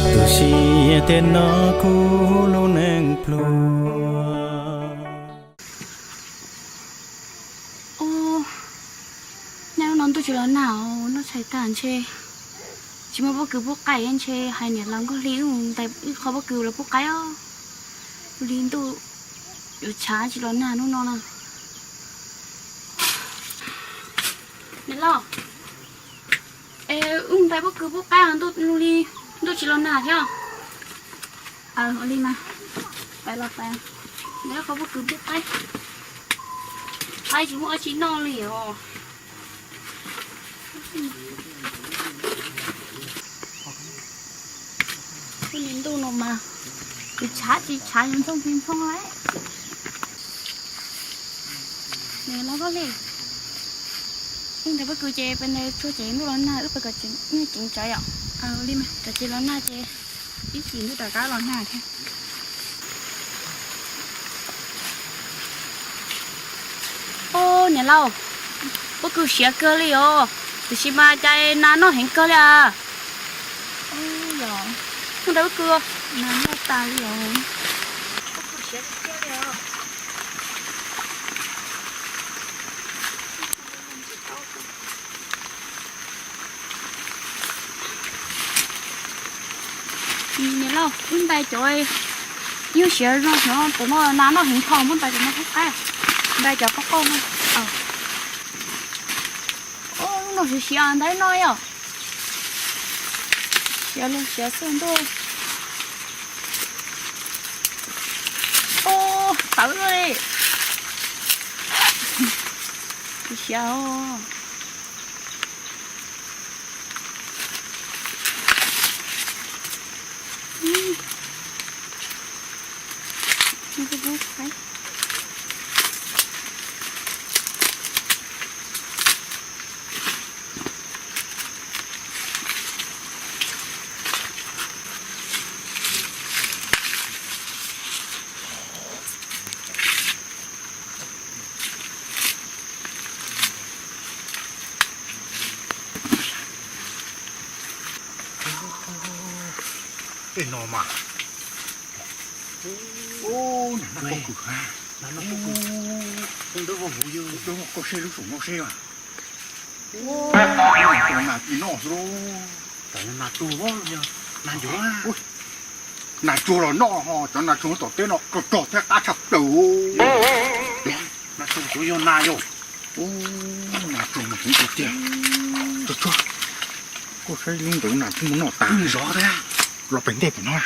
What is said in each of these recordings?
Tu siab tias no kuv lub neej pluag. Ub, nej hnub no ntuj tsis los nag, noj tshais tag ntshe tsis muaj pob kws pub qaij, ntshe hais niam laus Nkauj Hli wb ntais ib qho pob kws los pub qaij os. Li ntuj yuav tshav tsis los nag hnub no na. Niam laus, es wb ntais pob kws pub qaib, ntuj li ntuj tsis los nag thiab. Aw, ua li mas, pais los pais, ntais qhov pob kws pub qaib, qaib tsis muaj dab tsi noj li os. Ub, li ntuj no mas, tsis tshav tsis tshav, yog ntxooj tsis ntxooj lawm. Niam laus Nkauj Hli, wb ntais pob kws ces pais ntais tsuag ces ntuj los nag wb pais kom tseem, ceev tsawv yom. Aw, ua li mas, txawm ces los nag ces ib chim ntuj rov qab los nag thiab. Ub, niam laus, pob kws siav kawg li os, tiam sis mas cas nas noj heev kawg li as. Yog, hnub ntais pob kws nas noj tas li os. Pob kws siav tiag tiag li os. Niam laus, wb ntais cov ib nyuag siav zoo, cov no nas noj heev dhau, muab ntais cov no pub qaib, ntais cov qauj qauj no. Ub, lub no siav siav ntais no yom. Siav los siav xwb ntuj. Ub, tawv li. Siav os. Tej no mas, ub, nas noj pob kws, nas noj pob kws, ntawd ua huv yog, koj seb lub saum no seb mas. Ub, nas tsuag nas tsis noj xwb lauj. Nas tsuag, nas ncuav. Nas tsuag los noj ho, cov nas tsuag tom teb no rog rog thiab qab tshaj plaws. Nas tsuag tsuav yog nas yog. Ub, nas tsuag mas heev tiag tiag. Tsuag tsuag, koj saib lub ntawd nas tsuag mus noj tas zov thiab. Los pem ntej pem no. Lawv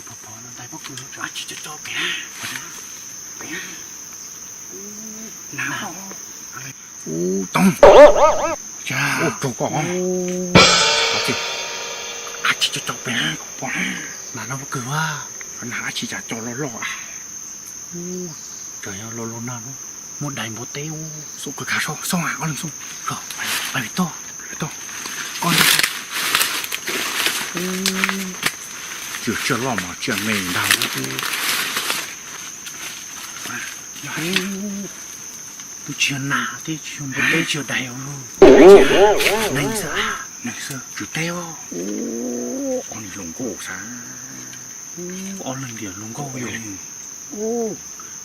pov pov no ntais pob kws no tsam dab tsi tso tso pem na. Pem na. Ub, toog. Ua raug koj. Dab tsi tso tso pem na, koj pom na. Nas noj pob kws a, nas dab tsi cas tso loj loj a. Ub, tsam yog los los nag muaj dais npua teb ub, xub kawg khav soj xoj a, ob leeg xub. Pais toj, pais toj. Koj ntag. Ub, tsiaj loj mas tsiaj me ntag. Ub, twb tsis yog nas thiab, tsis yog npua teb, tsis yog dais. Neeg xwb, neeg xwb, tswv teb. Ub, ob niag hluas nkauj xav. Ub, ob leeg tias hluas nkauj yog. Ub,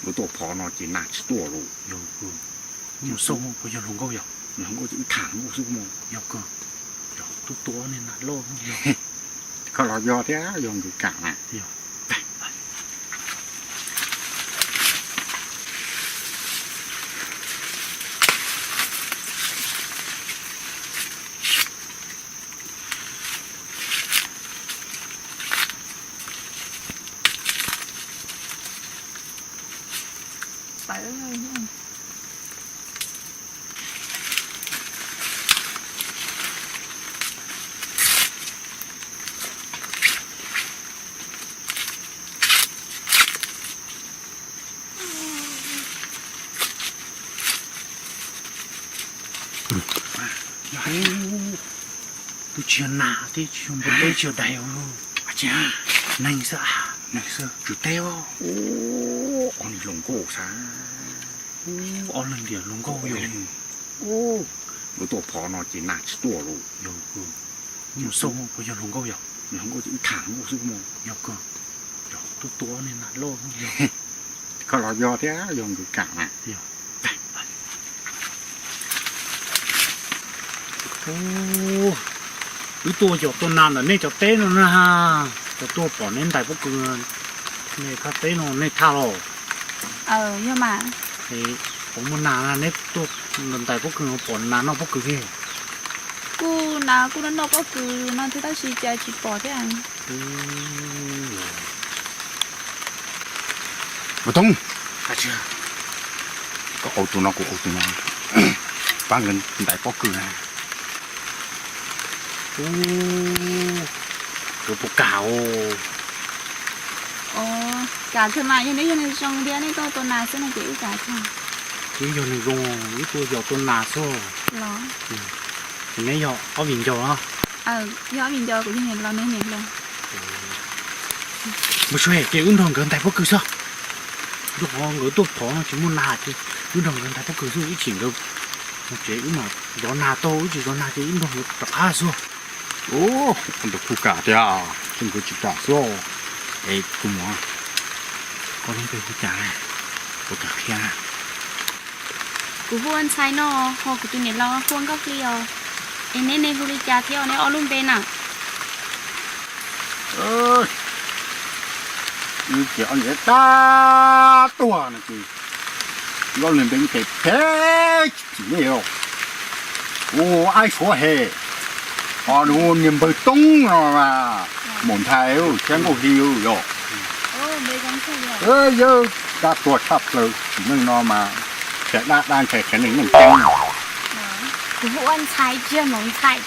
lawv tuaj phov no ces nas tsis tuaj lauj. Yog, mus xauj puas yog hluas nkauj yog. Hluas nkauj ces wb tham nkauj xwb mog. Yog kawg, yog tuaj tua niag nas loj. Koj los yog thiab yog nkawd kam na. Yog. Twb tsis yog nas thiab tsis yog npua teb tsis yog dais, neeg xwb, neeg xwb, tsw teb. Ob leeg hluas nkauj xav, ob leeg tias hluas nkauj yog. Lawv tuaj phov no ces nas tsis tuaj lawm. Yog, mus xauj puas yog hluas nkauj yog. Hluas nkauj ces wb tham hluas nkauj xwb mas. Yog kawg, tuaj tua ob niag nas loj. Koj los yog thiab yog nkawd kam na. Wb tuaj yog tua nas ntawm nej cov teb no na, puas tuaj pom neb ntais pob kws, nej thaj teb no nej thaj los? Yog mas. Puas muaj nas, neb tuaj ntais pob kws pom nas noj pob kws thiab? Kuj nas kuj noj noj pob kws no thiab tab sis cas tsis pom thiab. Mus Toob, koj ua tus no kuv ua tus no, pab nkawd ntais pob kws na. Nkawd puas kam os? Kam kawg mas, yog neb yog neeg zoo thiab nej tuaj tua nas xwb no ces wb kam kawg. Wb yog neeg zoo, wb tuaj yog tua nas xwb. Los, ces neb yog ob viv ncaus los? Yog ob viv ncaus, kuv yog niam laus, neb niam hluas. Mus sua ces wb nrog nkawd ntais pob kws xwb. Rau qhov nkawd tuaj phov no tsis muaj nas ces wb nrog nkawd ntais pob kws xwb, ib chim nkawd mus tsev wb mam zov nas tau, wb tsis zov nas ces wb nrog nkawd rov qab xwb. Ntawd kuj kam tiag, ces nkawd tsis kam xwb. Es kuv mus, koj lub npe hu cas, kuv kam qhia. Kuv hu ua Ntxhais no, ho kuv tus niam laus hu ua Nkauj Hli os. Es neb ne hu li cas thiab neb ob lub npe na? Wb ces ob niam tab tuag no ces wb ob leeg npe ces phem chim nej os. Kuv Aib Suav Hem, ho nws niag npawg Toob no mas Maum Nthais thiab Nkauj Hli yog. Yawg tab tuag tshaj plaws tsim neej no mas, khiav dab dab ntshai khiav neeg neej ceeb. Kuv hu ua Ntxhais tsis yog Maum Ntxhais.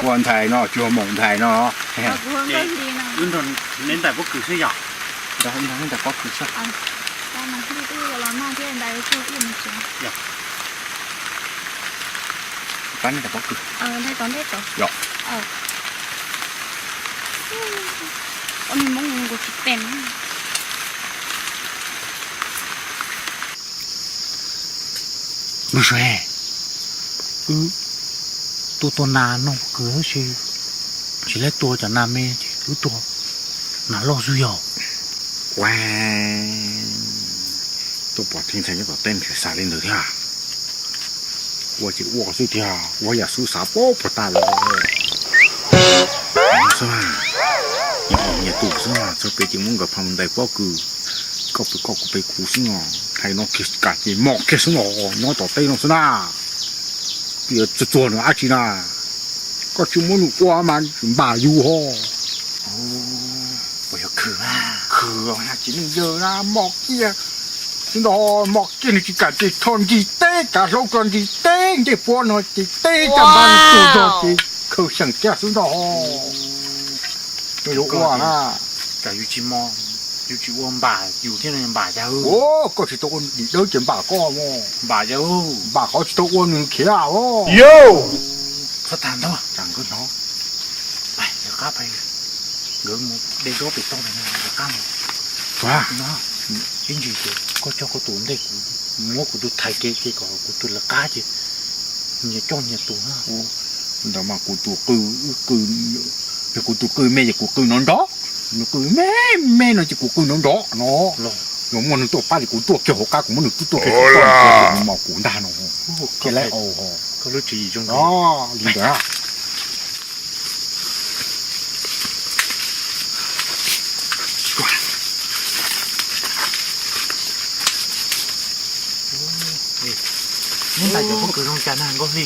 Ua Ntxhais no tsis yog Maum Nthais no. Wb nrog neb ntais pob kws xwb yog. Nrog neb ntais pob kws xwb. Pab neb ntais pob kws. Yog. Ua niag Hmoob nkaus tsis tes. Mus sua, wb tuaj tua nas noj pob kws tab sis tsis laib tua cov nas me ces wb tua nas loj xwb yog. Ua, tuaj pom tib ntxhais nyob tom teb nrhiav xav li ntawd thiab. Ua ces ua xwb tiag, ua yam xub xav pob puag ta lawm. Xwb mas, nyias tus xwb mas txog pem ces muab nkawd pha mus ntais pob kws, koj pem koj kuv pem kuv xwb no, hais no kiag kam ces mos kiag xwb no, nyob tom teb no xwb na. Tias txuag txuag nws dab tsi na, koj tsis muab nws ua mas npam yus ho. Puas yog khwv, khwv tsis neej yawg na, mos kiag xwb no, mos kiag nws tsis kam ces tho nrig teb, kav hlau tso nrig teb ncej puab no ces teb caj npab nws tug zog ces khaws xyeem kiag xwb ntag. Yuav ua na, yus tsis mos, yus tsis ua npam yus thiaj npam yawg. Koj tsis tau ua dim dawb ces npam koj, npam yawg, npam qhov tsis tau ua nws khiav os. Txhob tag ntag, tsam nkawd hnov. Pais, nkawd qab pais, nkawd mus de zaub pem toj pem no, nkawd qab mus. Ib ntsis ces koj coj koj tus ntej, kuv muab kuv tus thaiv kev ces kom kuv tus lawv qab ces nyias coj nyias tus na. Ntawd mas kuv tus qw, qw, yog kuv tus qw me ces kuv qw nrov nrov, nws qw me me no ces kuv qw nrov nrov no. Los muaj neeg tuaj pab ces kuv tuaj kiag hauv qab, kuv muab nws tuaj tuaj kiag hauv qab, nws mos kuv ntag no. Thiaj li lawm ho. Li ntawd. Neb ntais cov pob kws zoo cas na Nkauj Hli?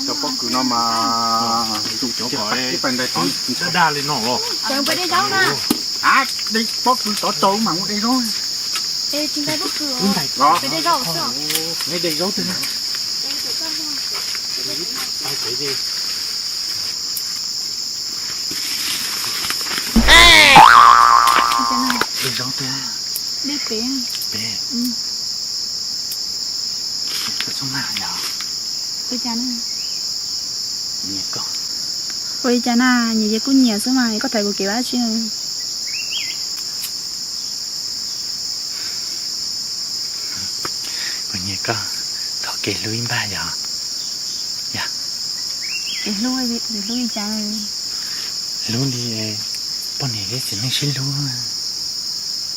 Cov pob kws no mas, cov daj li no los? Pob kws tod tau mas ua de zaub. Tsis ntais pob kws, ntais de zaub xwb. Neb de zaub twg na? De zaub twg? De pem. Pem. Koj txhob mag yog. Ua cas na? Nyiam koj. Ua li cas na, nyiam ces kuj nyiam xwb mas, koj tham kuv kev ua dab tsi? Kuv nyiam koj, thov kev hlub ib npag yog. Yog. Kev hlub, hlub li cas? Hlub li poj niam thiab txiv neej sib hlub.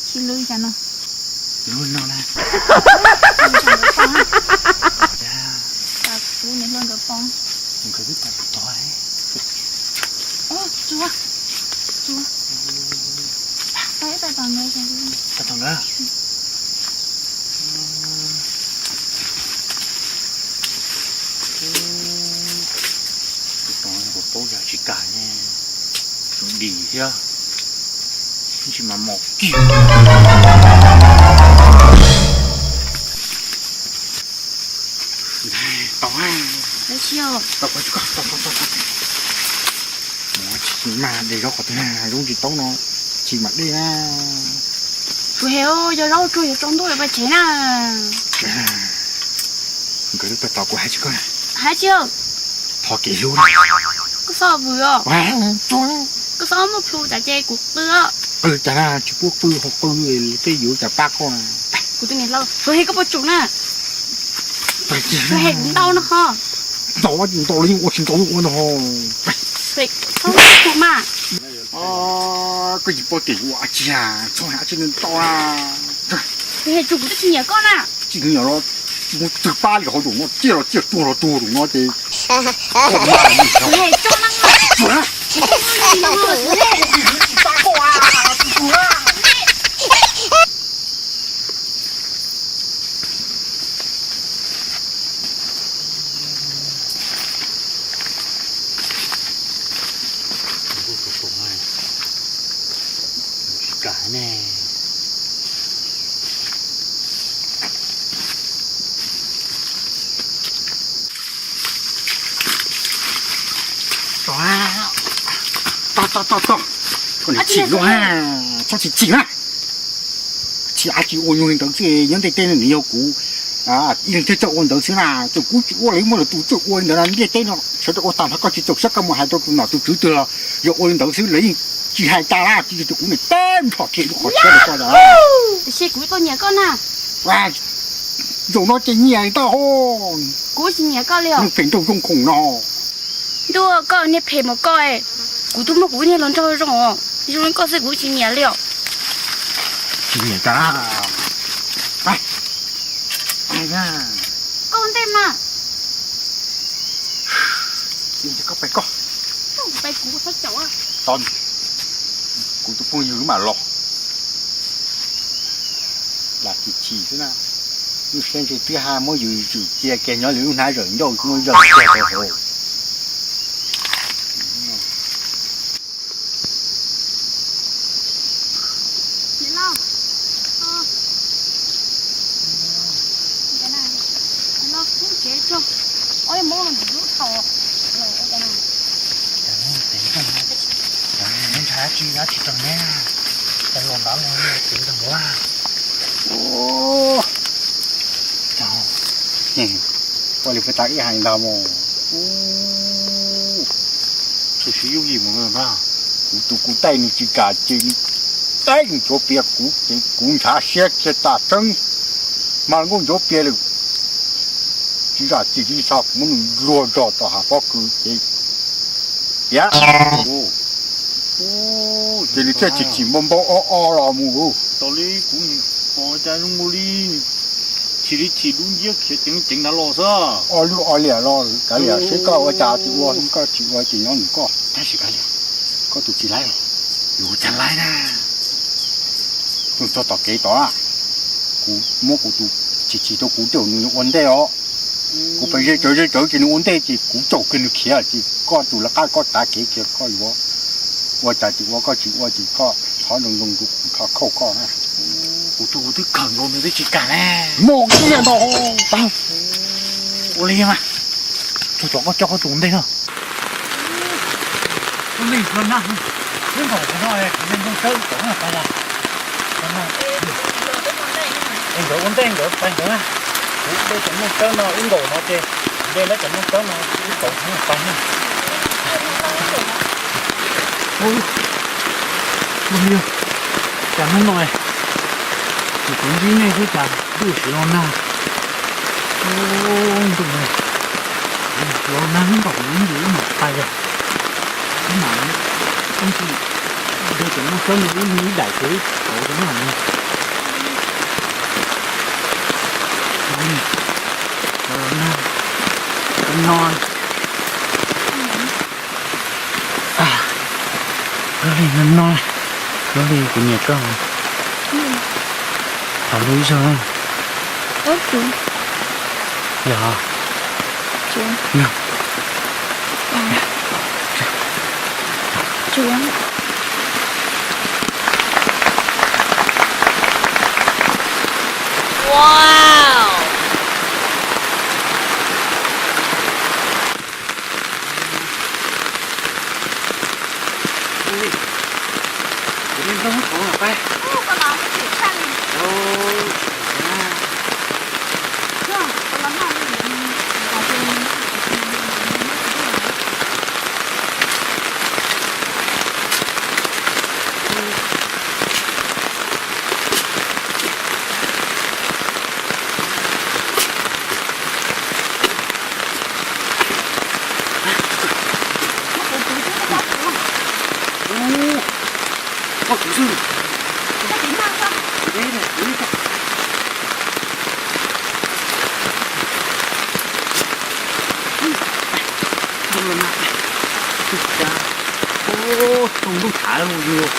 Sib hlub li cas no? Hlub no na. Hlub niam hlub nkawd poj. Nkawd twb tau tod. Tsuav, tsuav. Tau ib tau tom nkawd. Tau tom nkawd. Tus tod nkaus paub yog tsis kam ne, tus dim thiab, ntsis mas mos kiag. Tau, tau, tau, tsis mas de zaub qhov twg na, zaub ntsis taub no, tsis mam de na. Kuv he yog zaub tsuag yuav tsaus ntuj lawm pais tsev na. Nkawd lub pag tod kuv hais tsis koj na. Hais tsis. Thov kev hlub na. Koj txhob vwm os. Koj txhob muab plhu tas ces kuv qw os. Qw cas na, tsis pub qw ho qw, tej yuav cas pab koj. Kuv tus niam hlob, kuv he koj puas tsum na. Kuv he kuv ntau no ho. Ntau, ntau li ua tsis ntau ua no ho. Txhob kuv mas. Koj tsis pom kev ua tsis txhob hais tsis ntau na. Kuv he tsum kuv twb tsis nyiam koj na. Tsis nyiam los muab twg pab li hauv zaum no, ciaj los ciaj, tsuag los tsuag zaum no ces. Kuv he tso na. Tsis kam ne. Tog, tog, tog, tog. Koj niam txim luaj, txhob txim txim na. Tsis av tsis ua nyuag li ntawd xwb, nyob ntiaj teb no nws yog kuv ib leeg thiaj txawj ua ntawd xwb na. Txawm kuv tsis ua los muaj lwm tus txawj ua li ntawd no, ntiaj teb no sawv daws ua tag nrho, koj tsis txaus siab koj mus hais rau tus nom tus tswv twg los yog ua li ntawd xwb, lawv yeej tsis hais tas na, tsis yog tus kuv niam teb nrho kiag lub qhov txhia rau koj. Tiam sis kuv tau nyiam koj na. Zaum no ces nyiam li tau ho. Kuv tsis nyiam koj li os. Neeg phem nraug zoo khoom no. Ntuj, koj niag phem mas koj, kuv twb muab kuv niag hluas nraug zoo os, zoo li koj xwb kuv tsis nyiam li os. Tsis nyiam tas. Koj ua ntej mas. Koj pais koj. Koj pais kuv txhob caum. Tod, kuv tus phooj ywg mam los. Lam chim chim xwb na. Lub siab ntsws twb haj muab yus zwm cia kiag nyob li lub hnab zawm ncauj muab zawm kiag rau hauv. Neb ntshav tsi dab tsis rau neb, los nrad los tev nrog npua. Ua li puag ta ib hais ntag mas. Tshwm sim yooj yim mus na, kuv tus kuv taij nws tsis kam ces nws taij ncuav pias kuv ces kuv ntshav siab kiag tas tseeb. Mas nkauj ncuav pias lawm, tsis zam txim tsis xav kuv muab nws luag zog tom hav pob kws ces tiav. Ces nws thiaj chim chim npau npau ob ob los mus. Tau li kuv pom cas zoo nkaus li chim li chim dub nciab khiav ceev ceev ntawd los xwb. Ob lub ob liam los kav liam seb koj ua cas tsis ua, koj tsis ua ces nyob nws koj. Tab sis kav liam, koj tus tsis laib los yuav ua cas laib na. Tus txog tom kev tod, kuv muab kuv tus chim chim rau kuv tej zaum nws ua ntej os. Kuv pes ze tsawv ze tsawv ces nws ua ntej ces kuv caum kiag nws khiav ces koj tus lawv qab koj tav kev kiag koj yuav ua cas tsis ua, koj tsis ua ces koj thov zoo zoo rau kuv, koj khauj koj na. Tus twb khawm nkaus nws twb tsis kam ne. Muaj kiag ntau. Tau. Ua li mas. Tsuag tsuag koj coj koj tus ntej no. Tus ntej no na. Wb nkaum no, kuv de nplooj tsawb tau na, pais los. Es nkawd ua ntej nkawd pais nkawd na. Kuv de cov nplooj tsawb no wb nkaum no ces kuv de lawv cov nplooj tsawb no wb nkaum no pais na. Ua li, cas hnub no kuv tuaj ntsib nej xwb cas twb siv los nag. Ntuj, los nag hnub nkaus hnub ntsis wb mam pais os. Wb mam, wb tsis de cov nplooj tsawb no wb ib daim ces wb kauv rau na. Los nag, no. Ua li no, ua li kuv nyiam koj. Thov lub ib zaug. Yog. Wow. Ua kuv xwb. Ub, tsaus ntuj thav lug yus.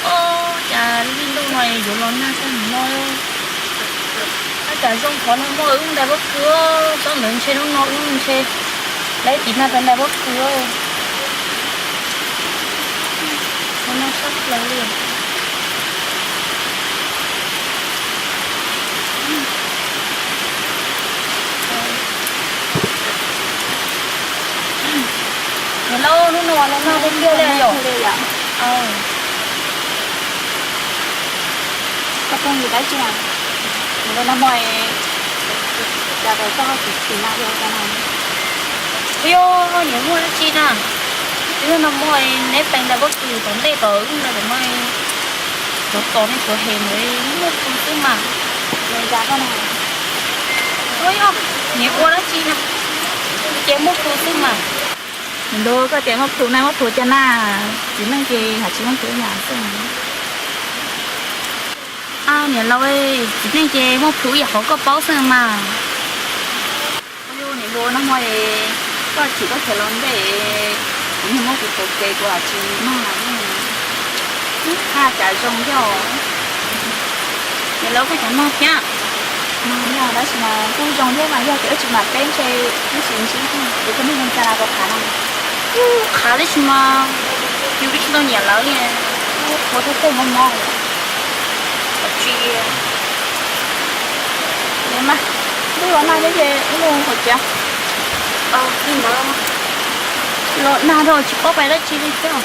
Ub, cas lub ntuj no yuav los nag tag npaum no. Ua cas zoo qhov nag hmo wb ntais pob kws, tsob ntawd ntshe hnub no wb ntshe lawv tiv nag pais ntais pob kws. Nag sab plaws li. Niam laus, hnub no los nag tiag tiag li yom. Koj pheej yus dab tsi na? Nws los nag hmo es cas tau koj tsis tsis nag li cas na? Ua yog niam muaj dab tsi na? Twb nag hmo neb pais ntais pob kws tom ntej tom wb ntais tom no, cov tos nej cov hem ntawd muaj plhu xwb mas. Ua yog niam ua dab tsi na? Ces muaj plhu xwb mas. Niam laus, koj tias muaj plhu na, muaj plhu cas na? Txiv neej ces hais tsis muaj plhu ib yam xwb. Niam laus, txiv neej ces muaj plhu ib yam qhov koj paub xwb mas. Ua yog niam laus, nag hmo es koj tsim koj khiav los ntej, kuv niag muab kuv tus kev kuv hais tsis mag. Haj cas zoo thiab os. Niam laus, koj cov mag thiab. Mag thiab, tab sis mas kuj zoo thiab mas, yog tias wb tsis mam peb ntshe wb tsis ntsib, kuv tus neeg neeg tsa na koj qhav no. Kuj qhav tab sis mas yus twb tsis tau nyiam lawv li. Ua thiab tej mob mob. Tsis mas, ntuj los nag thiab ces wb mus qhov tsev. Los nag dhau tsis paub pais dab tsi li thiab.